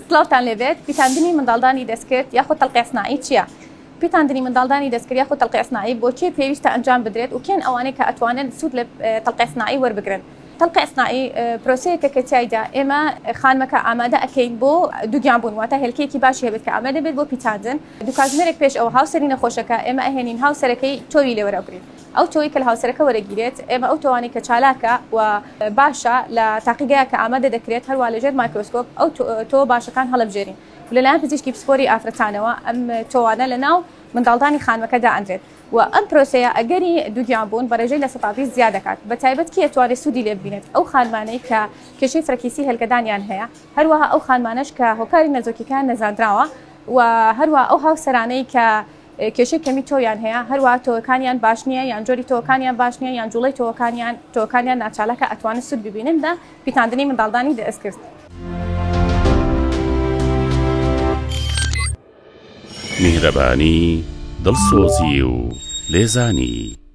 سڵاوتان لێبێت، پیتاندنی منداڵدانی دەستکرد یاخود تلقیح صناعی چییە؟ پیتاندنی منداڵدانی دەستکرد یاخود تلقیح صناعی بۆ کێ پێویستە ئەنجام بدرێت و کێن ئەوانەی کە ئەتوانن سوود لە تلقیح صناعی وەربگرن؟ تلقیح صناعی پرۆسەیەکە کە تیایدا ئێمە خانمەکە ئامادە ئەکەین بۆ دووگیان بوون واتە هێلکەیەکی باشی هەبێت کە ئامادە بێت بۆ پیتاندن دوو کاتژمێرێک پێش ئەوە هاوسەری نەخۆشەکە ئێمە ئەهێنین هاوسەرەکەی تۆوی لێ وەرئەگرین ئەو تۆوەی کە لە هاوسەرەکە وەرەگیرێت ئێمە ئەو تۆوانەی کە چالاکە و باشە لە تاقیگەیە کە ئامادە دەکرێت هەروا لەژێر مایکرۆسکۆپ ئەو تۆوە باشەکان هەڵەبژێرین و لەلایەن پزیشکی پسپۆری ئافرەتانەوە ئەم تۆوانە لەناو منداڵدانی خانمەکە دائەنرێت و ئەم پرۆسەیە ئەگەری دووگیان بوون بە ڕێژەی 20% زیاد دەکات بە تایبەت کێ ئەتوانێت سوودی لێ ببینێت ئەو خانمانەی کە کێشەی فرەکیسی هێلکەدانیان هەیە هەروەها ئەو خانمانەش کە هۆکاری نەزۆکیەکەیان نەزاندراوە و هەروەها ئەو هاوسەرانەی کە کێشەی کەمی تۆویان هەیە، هەروەها تۆوەکانیان باش نییە یان جۆری تۆوەکانیان باش نییە یان جوڵەی تۆوەکانیان تۆوەکانیان ناچالاکە ئەتوانن سوود ببینن لە پیتاندنی منداڵدانی دەستکرد. میهرەبانی، دڵسۆزی و لێزانی.